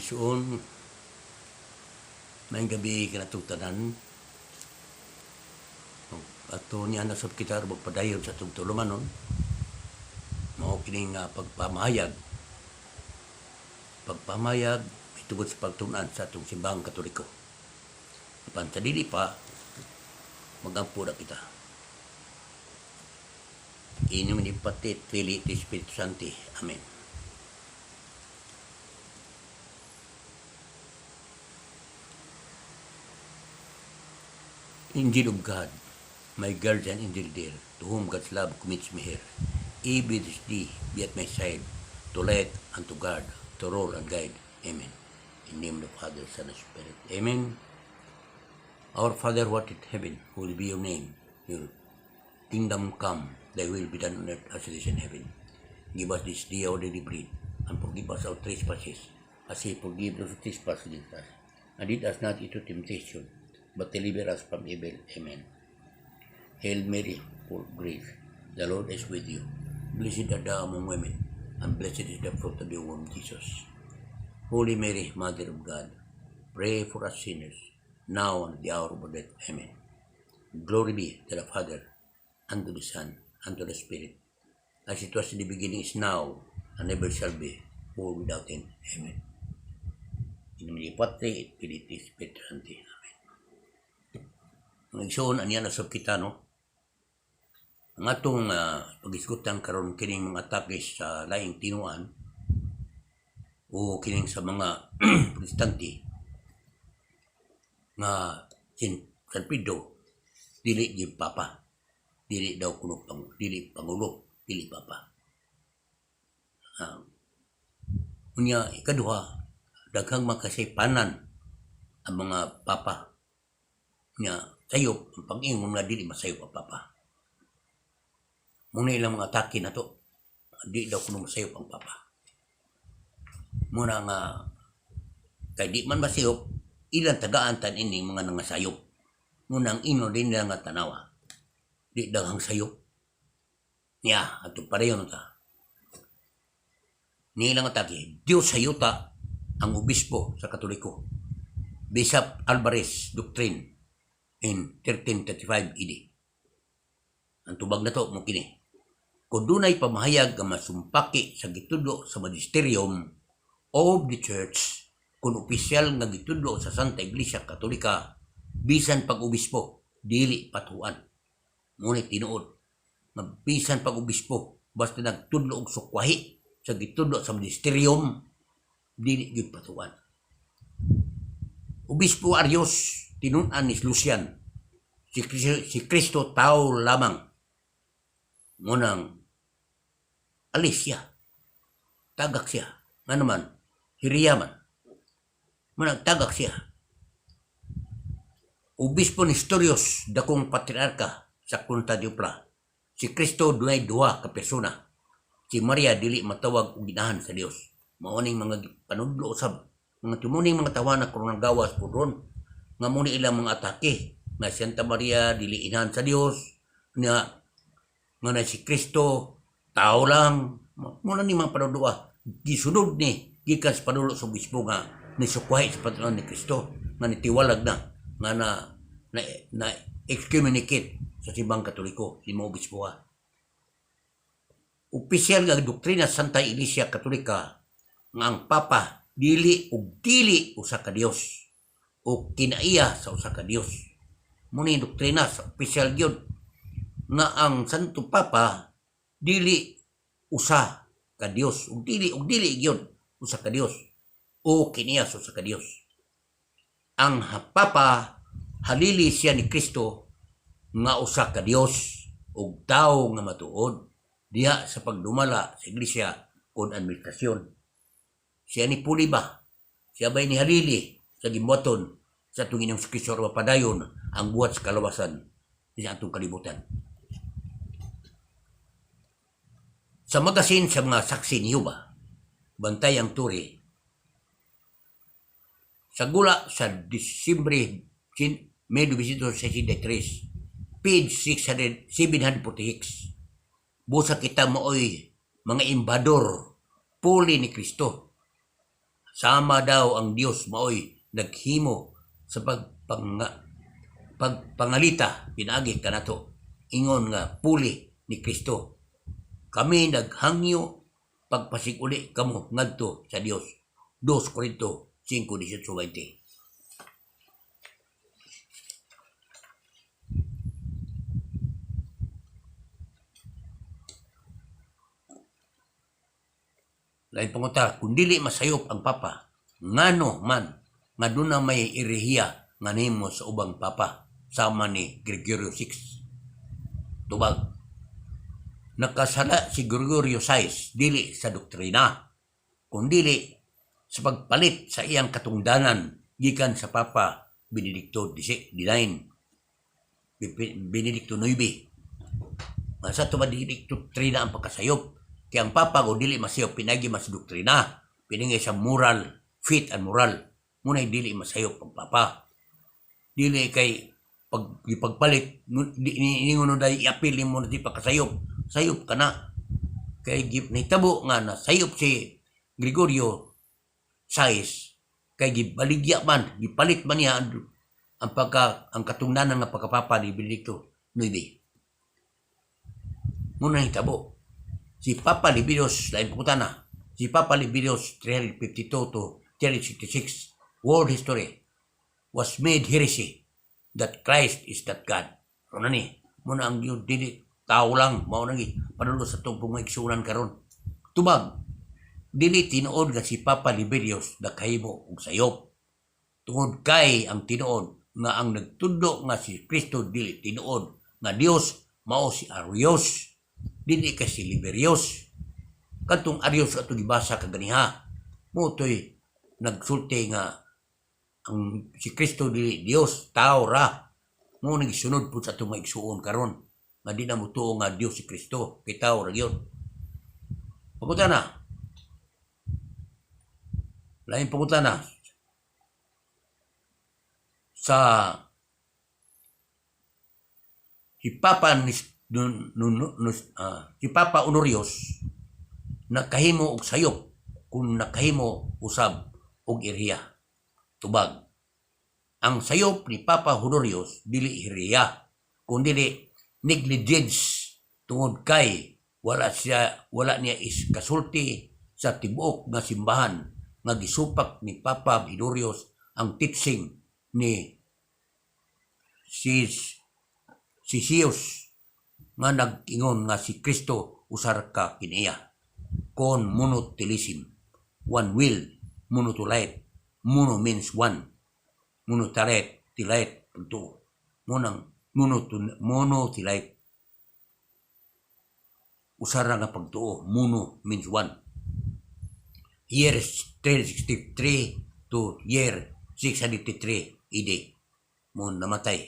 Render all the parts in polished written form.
Igsoon, maayong gabi kanatong tanan. Ato niya na sab kita aron magpadayon sa atong tulumanon. Mao kining pagpamahayag. Pagpamayag tungod sa pagtun-an sa atong Simbahang Katoliko. Apan sa dili pa, magampo na kita. In nomine Patris et Filii et Spiritus Sancti. Amen. Angel of God, my guardian angel dear, to whom God's love commits me here, even this day be at my side, to light and to guard, to rule and guide. Amen. In the name of the Father, Son, and Spirit. Amen. Our Father who art in heaven, hallowed be your name. Your kingdom come, thy will be done on earth as it is in heaven. Give us this day our daily bread, and forgive us our trespasses, as we forgive those who trespass against us. And lead us not into temptation, but deliver us from evil. Amen. Hail Mary, full of grace, the Lord is with you. Blessed art thou among women, and blessed is the fruit of your womb, Jesus. Holy Mary, Mother of God, pray for us sinners, now and at the hour of our death. Amen. Glory be to the Father, and to the Son, and to the Spirit, as it was in the beginning, is now, and ever shall be, world without end. Amen. In nomine Patri et Filii et Spiritus Sancti. Amen. Mga igsoon, aniya na sab kita, no? Ang atong pagisgutan karon kining mga atake sa laing tinuan o kining sa mga Protestante nga San Pedro dili gyud papa, dili daw kuno pang, dili pangulo, dili papa. Unya ikaduha, daghang makasaypanan ang mga papa nya sayop ang pag-ingon nga dili masayop ang papa. Muna ilang mga atake nato, di daw kuno masayop ang papa. Muna nga kay di man masayop, ilang tagaan tan ini mga nangasayop. Muna ang ino din nila nga tanawa. Di daghang sayop. Niya, ato pareho na ta. Ni ilang atake, Diyos sayuta ang obispo sa Katoliko. Bishop Alvarez Doctrine in 1335 AD. Ang tubag na to mo kini. Kung dunay pamahayag nga masumpaki sa gitudlo sa magisterium of the church, kung opisyal nga gitudlo sa Santa Iglesia Katolika, bisan pag obispo, dili patuan. Ngunit tinuod, nga bisan pag obispo, basta nagtudlo og sukwahi sa gitudlo sa magisterium, dili gyud patuan. Obispo Arius, tinun-an ni Lucian, si Kristo tao lamang. Ngunang alis siya. Tagak siya. Nga naman, hiriya man. Manang tagak siya. Obispo Nestorius, dakong patriarka sa Constantinople. Si Kristo dunay duha ka persona. Si Maria dili matawag og ginahan sa Dios. Mao ning mga panudlo usab, mga tumuning mga tawana karon gawas po ron nga mo ni ilang mga atake nga Santa Maria dili inahan sa Dios nga nga na si Kristo tao lang. Mo na ni mga panudlo gisunod ni gikan sa panulo sa obispo nga nisukwahi sa patunan ni Kristo nga nitiwalag na nga na na, na excommunicate sa Simbang Katoliko si mga obispo. Opisyal nga doktrina sa Santa Iglesia Katolika nga ang Papa dili ug dili usa ka Dios o kinaiya sa usa ka Dios. Mo ni doktrina sa opisyal gyud nga ang Santo Papa dili usa ka Dios ug dili gyud usa ka Dios o kiniya sa usa ka Dios. Ang Papa halili siya ni Kristo nga usa ka Dios ug tawo nga matuod diha sa pagdumala sa iglesia kon administrasyon. Siya ni puli ba? Siya ba'y ni halili sa gimbuhaton sa atong Ginoong Kristo aron mapadayon ang buhat sa kalawasan sa atong kalibutan? Sa magasin sa mga Saksi ni Jehova, Bantay ang Turi, sa gula sa Disyembre 1963, page 600, 746, busa kita maoy mga imbador puli ni Kristo. Sama daw ang Dios maoy naghimo sa pagpangalita pinaagi kanato ingon nga puli ni Kristo. Kami naghangyo pagpasiguli kamo ngadto sa Dios. 2 Korinto 5:18-20. Lain panguta, kung dili masayop ang Papa, ngano man nga duna may erehiya nga nimo sa ubang Papa sama ni Gregorio VI? Tubag, nakasala si Gregorio VI dili sa doktrina, kundili sa pagpalit sa iyang katungdanan gikan sa Papa Benedicto XIX, Benedicto IX. Nga sa ito dili doktrina ang pagkasayop. Kaya ang Papa ko dili masayop, pinagi mas doktrina, pinagi sa moral, faith and moral. Muna'y dili masayop ang Papa. Dili kay pag ipagpalit, ningon day iapil nimo na di pagkasayop. Sayop ka na. Kay nahitabo nga na sayop si Gregorio VI, kay gibaligya man, gipalit man niya ang katungdanan nga pagkapapa ni Benedicto IX. Muna nahitabo. Si Papa Liberius, lain pangutana, si Papa Liberius 352 to 366, world history, was made heresy that Christ is not God. Ano ni? Muna ang Diyos dili tao lang, mao na gi panulo sa itong pumigsunan karon. Tubag, dili tinuod nga si Papa Liberius nakahimo og sayop. Tungod kay ang tinuod nga ang nagtudlo nga si Kristo dili tinuod nga Dios mao si Arius, dili kay si Liberius. Kadtong Arius ato gibasa kaganiha, mo to'y nagsulti nga ang si Kristo dili Dios, tao ra. Mo nagsunod pud sa atong maigsuon karon nga di na motuo nga Dios si Kristo, kay tao ra gyud. Pangutana. Lain pangutana sa si Papa nis, nun, nun, nun, si Papa Honorius nakahimo og sayop kung nakahimo usab og erhiya. Tubag, ang sayop ni Papa Honorius dili erhiya kun dili negligence tungod kay wala niya is kasulti sa tibuok nga simbahan nga gisupak ni Papa Honorius ang teaching ni si Sius nga nag-ingon nga si Kristo usar ka kiniya kon monotelism, one will, monotolite. Mono means one, monotelite, telite pagtuo, monang monotelite, usara nga pagtuo. Mono means one. Year 363 to year 683 AD mo namatay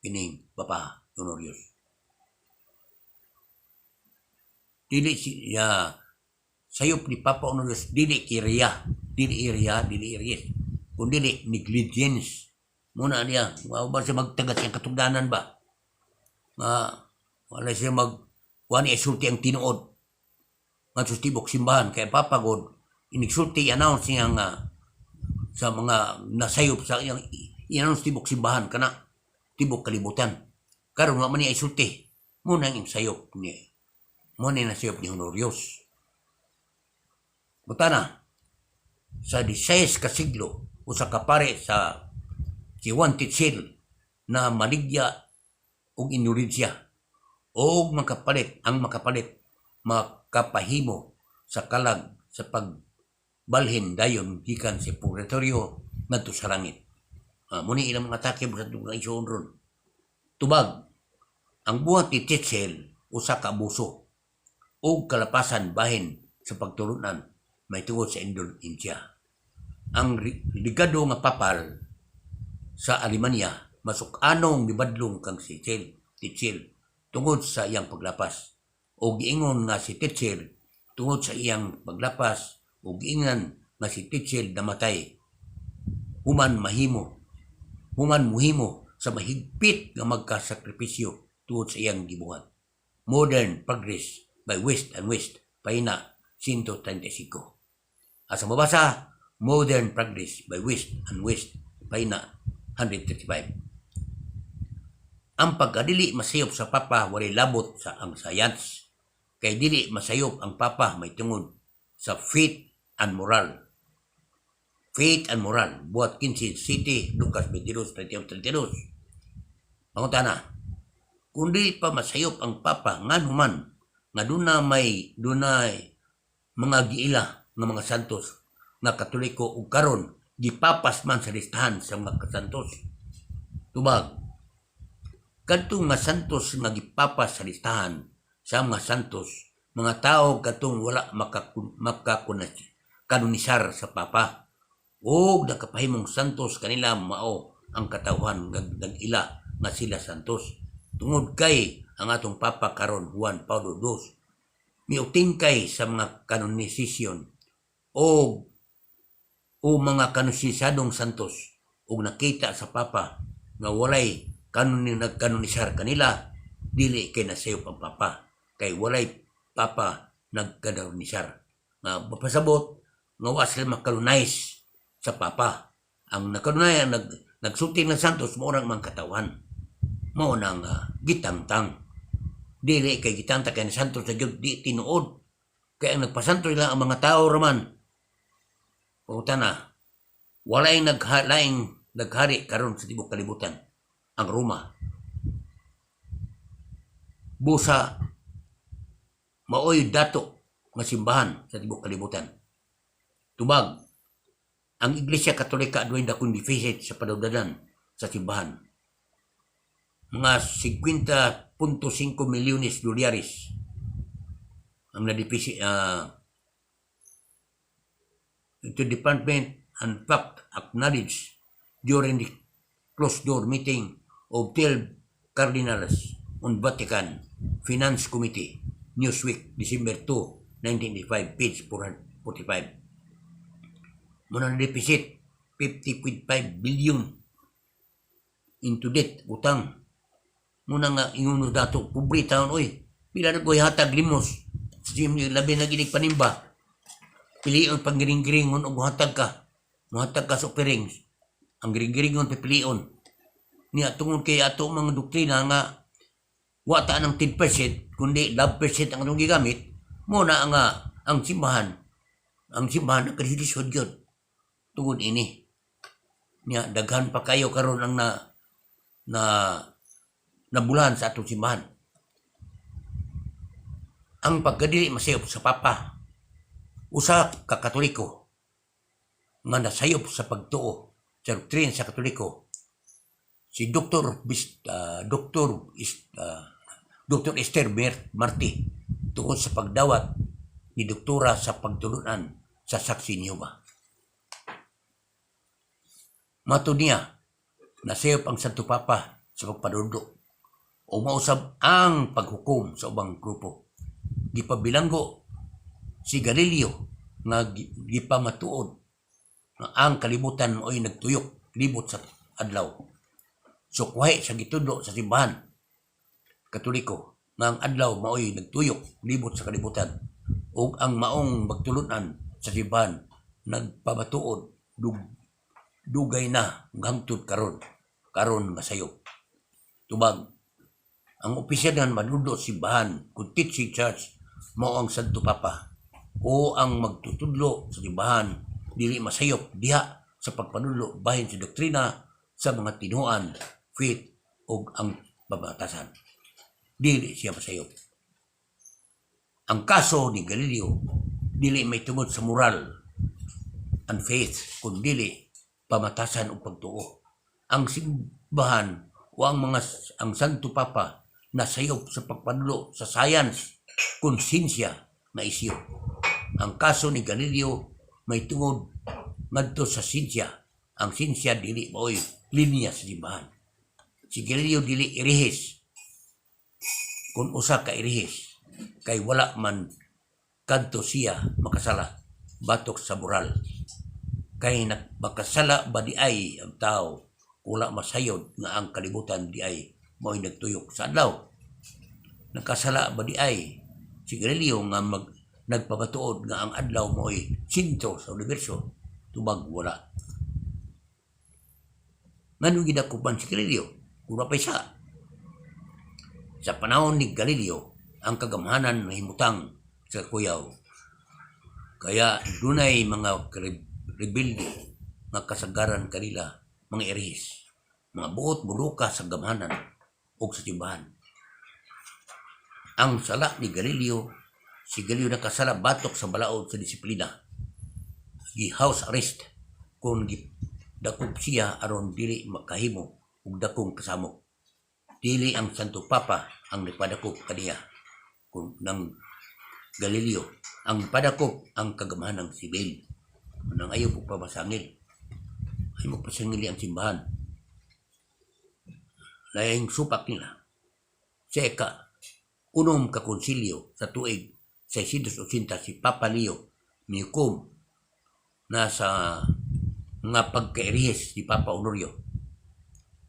kining Papa Honorius. Dili siya sayop ni Papa Honorius dili kirya, dili irya, dili iryes, kun dili negligence. Muna niya, wa ba siya magtagat siyang katugdanan ba? Nga wala siya mag wa niya isulti ang tinuod ngadto sa tibok simbahan kay Papa God inigsulti, announce niya nga sa mga nasayop sa iyang i-announce tibok simbahan kana tibok kalibutan. Karon wa man niya isulti. Muna ang sayop ni mo ni nasayop ni Honorius. Butana, sa 16 ka siglo, usa ka pare sa si Juan Tetzel na maligya og indulhensiya og makapalit ang makapalit makapahimo sa kalag sa pagbalhin dayon gikan sa purgatorio ngadto sa langit. Muni ilang mga atake sa atong isuon ron. Tubag, ang buhat ni Tetzel usa ka abuso og kalapasan bahin sa pagtulunan may tungod sa indulhensiya. Ang ligado nga papal sa Alemanya masuk-anong mibadlong kang si Tetzel tungod sa iyang paglapas o giingon nga si Tetzel tungod sa iyang paglapas o giingan nga si Tetzel namatay human muhimo sa mahigpit nga magkasakripisyo tungod sa iyang gibuhat. Modern Progress by West and West, pahina 135. Asa mabasa, Modern Progress by West and West, pahina 135. Ang pagkadili masayop sa Papa walay labot sa ang science. Kay dili masayop ang Papa may tungod sa faith and moral. Faith and moral. Buhat 15, City, Lucas 22, 31, 32. Pangutana, kung di pa masayop ang Papa, ngano man nga duna may dunay mga giila nga mga santos nga Katoliko ug karon gipapas man sa listahan sa mga santos? Tubag, kadtong nga santos nga gipapas sa listahan sa mga santos, mga tao katong wala makakanonisar sa Papa ug nakapahimong santos kanila, mao ang katawhan nga nag-ila nga sila santos. Tungod kay ang atong Papa karon, Juan Paulo II, miutingkay sa mga kanonisasyon o mga kanonisadong santos ug nakita sa Papa nga walay kanon nagkanonisar kanila, dili kay nasayop ang Papa kay walay Papa nagkanonisar nga mapasabot nga wa sila makanonize sa Papa. Ang nakanunay ang nagsulti ng santos mao rang mga katawan, mao nang gitangtang. Dili kay gitangtang kay santos sa gyud, di tinuod kay ang nagpasanto lang ang mga tao raman. Pangutana, walay laing naghari karon sa tibuok kalibutan, ang Roma. Busa maoy dato nga simbahan sa tibuok kalibutan. Tubag, ang Iglesia Katolika adunay dakong deficit sa padawdanan sa simbahan. Mga 50.5 milyones dolyares ang na-deficit. The department and fact acknowledged during the closed door meeting of 12 cardinals on Vatican Finance Committee. Newsweek, December 2, 1985, page 445. Muna na deficit 50.5 billion into debt, utang. Muna nga ingon dato, pobre taon oy. Pila na ko'y hatag limos? Labi na ginig panimba. Pilion pang giring-giringon og muhatag ka. Muhatag ka sa offerings. Ang giring-giringon pipilion. Niya tungod kay ato mga doktrina nga wa ta ng 10% kundi 12% ang atong gigamit, mo na nga ang simbahan nagkalisod gyud tungod ini. Niya daghan pa kayo karon ang na na nabulan sa atong simbahan. Ang pagkadili masayop sa Papa, usa ka Katoliko nga nasayop sa pagtuo sa doktrina sa Katoliko, si Dr. Esther Marti, tungkol sa pagdawat ni doktora sa pagtulunan sa Saksi ni Jehova. Matod niya, nasayop ang Santo Papa sa pagpadudlo o mausab ang paghukom sa ubang grupo. Gipabilanggo si Galileo nga gipamatuod nga ang kalibutan mo'y nagtuyok libot sa adlaw. So kuhay sa gitudlo sa simbahan Katoliko nga ang adlaw mao'y nagtuyok libot sa kalibutan ug ang maong magtulunan sa simbahan nagpamatuod dugay na hangtod karon nga sayop. Tubag, ang opisyal nga manudlo sa simbahan kung teaching church mao ang Santo Papa o ang magtutudlo sa simbahan dili masayop diha sa pagpanudlo bahin sa doktrina sa mga tinuan, faith ug ang pamatasan. Dili siya masayop. Ang kaso ni Galileo dili may tungod sa moral and faith kun dili pamatasan ug pagtuo. Ang simbahan o ang Santo Papa nasayop sa pagpadlo sa science kung sinsya na isyu. Ang kaso ni Galileo may tungod ngadto sa sinsya. Ang sinsya dili maoy linya sa simbahan. Si Galileo dili erehis kung usa ka erehis kay wala man kadto siya makasala batok sa moral. Kay makasala ba di ay ang tao wala masayod nga ang kalibutan di ay mao'y nagtuyok sa adlaw? Nakasala ba di ay si Galileo nga nagpamatuod nga ang adlaw mao'y sentro sa universo? Tubag wala. Ngano gidakupan si Galileo? Kung pa isa. Sa panahon ni Galileo, ang kagamhanan nahimutang sa kuyaw. Kaya dunay mga rebelde nga kasagaran kanila mga erehis, mga buot muluka sa gamhanan ug sa simbahan. Ang sala ni Galileo, si Galileo nakasala batok sa balaod sa disiplina. Gi-house arrest kung gidakop siya aron dili makahimo og dakong kasamok. Dili ang Santo Papa ang nagpadakop kaniya kung nang Galileo. Ang padakop ang kagamhanang sibil. Nang ayaw po pamasangil. Ayaw mo pasangili ang simbahan. Laing supak nila. Sa ika-unom ka konsilyo sa tuig 680, si Papa Leo miyukom na sa mga pagkaerehis ni Papa Honorio.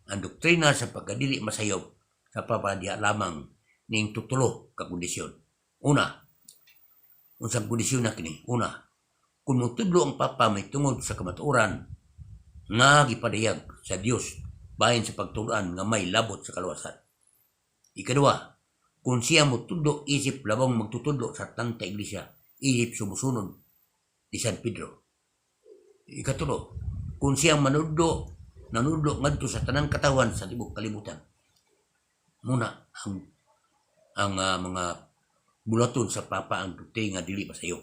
Ang doktrina sa pagkadili masayop sa Papa diha lamang ning tutulo ka kondisyon. Una, unsang kondisyon na kini? Una, kung mutudlo ang Papa may tungod sa kamatuoran nga gipadayag sa Dios bahin sa pagtuluan nga may labot sa kaluwasan. Ikaduha, kung siya mutudlo isip labong magtutudlo sa Tanta Iglesia, isip sumusunod ni San Pedro. Ikatulo, kung siya manudlo, nanudlo ngadto sa tanang katawan sa tibuok kalibutan. Muna ang mga bulaton sa Papa ang doktrina nga dili masayop.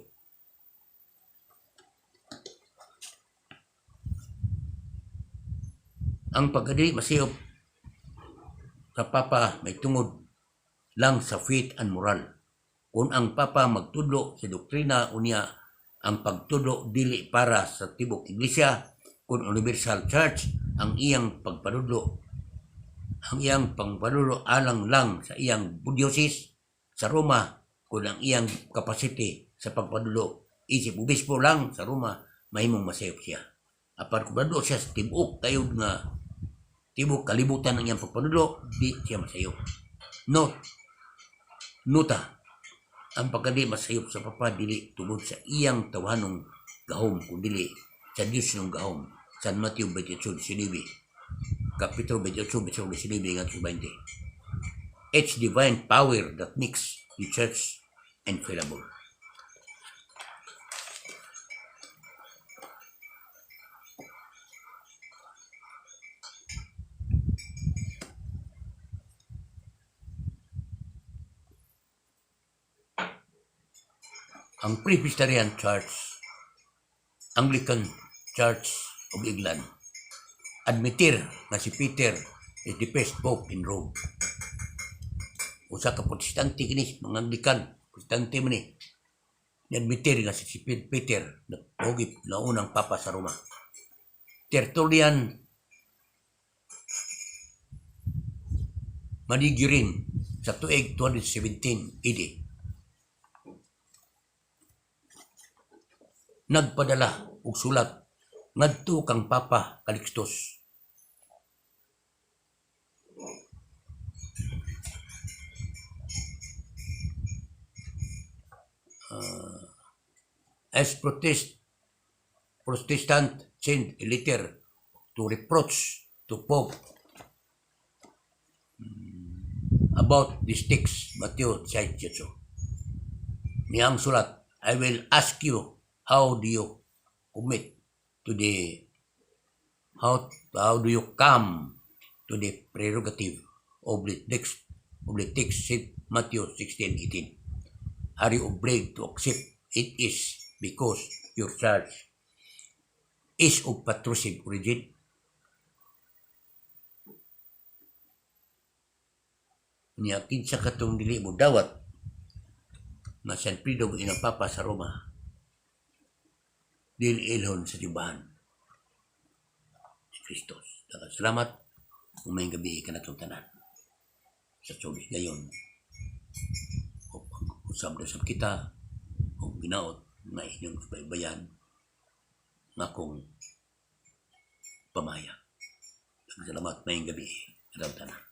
Ang pagkadili masayop sa Papa may tungod lang sa faith and moral. Kung ang Papa magtudlo sa doktrina unya ang pagtudlo dili para sa tibok iglesia kun universal church, ang iyang pagpanudlo alang lang sa iyang diocese sa Roma, kung ang iyang capacity sa pagpadudlo isip obispo lang sa Roma, mahimong masayop siya. Apan kung padudlo siya sa tibuok kayo nga tibuok kalibutan ang iyang pagpadudlo, di siya masayop. Note, nota, ang pagkadi masayop sa Papa dili tungod sa iyang tawhanong gahom kundi sa Dios ng gahom. San Mateo 28:19, Kapitulo 28, versikulo 19 ngadto 20. It's divine power that makes the church infallible. Ang Presbyterian Church, Anglican Church of England, admitir nga si Peter is the best pope in Rome. Usa ka Protestante kini, mga Anglican, Protestante man ni. Niadmitir nga si Peter na hugip na unang papa sa Roma. Tertullian Manigirin sa tuig 217 AD nagpadala og sulat ngadto kang Papa Calixtus. As Protestant send a letter to reproach to Pope about this text, Mateo 18. Niyang sulat, "I will ask you, how do you commit to the how do you come to the prerogative of the text St. Matthew 16:18? Are you obliged to accept it is because your church is of patrician origin?" Niya kinsa katong dili mo dawat nga San Pedro mo inang Papa sa Roma, dili ilhon sa simbahan ni Kristos. Daghang salamat. Umayong gabi kanatong tanan. Sa suli gayon. O usab na sab kita o ginaot nga inyong subaybayan nga akong pamaya. Daghang salamat, mayong gabi kanatong tanan.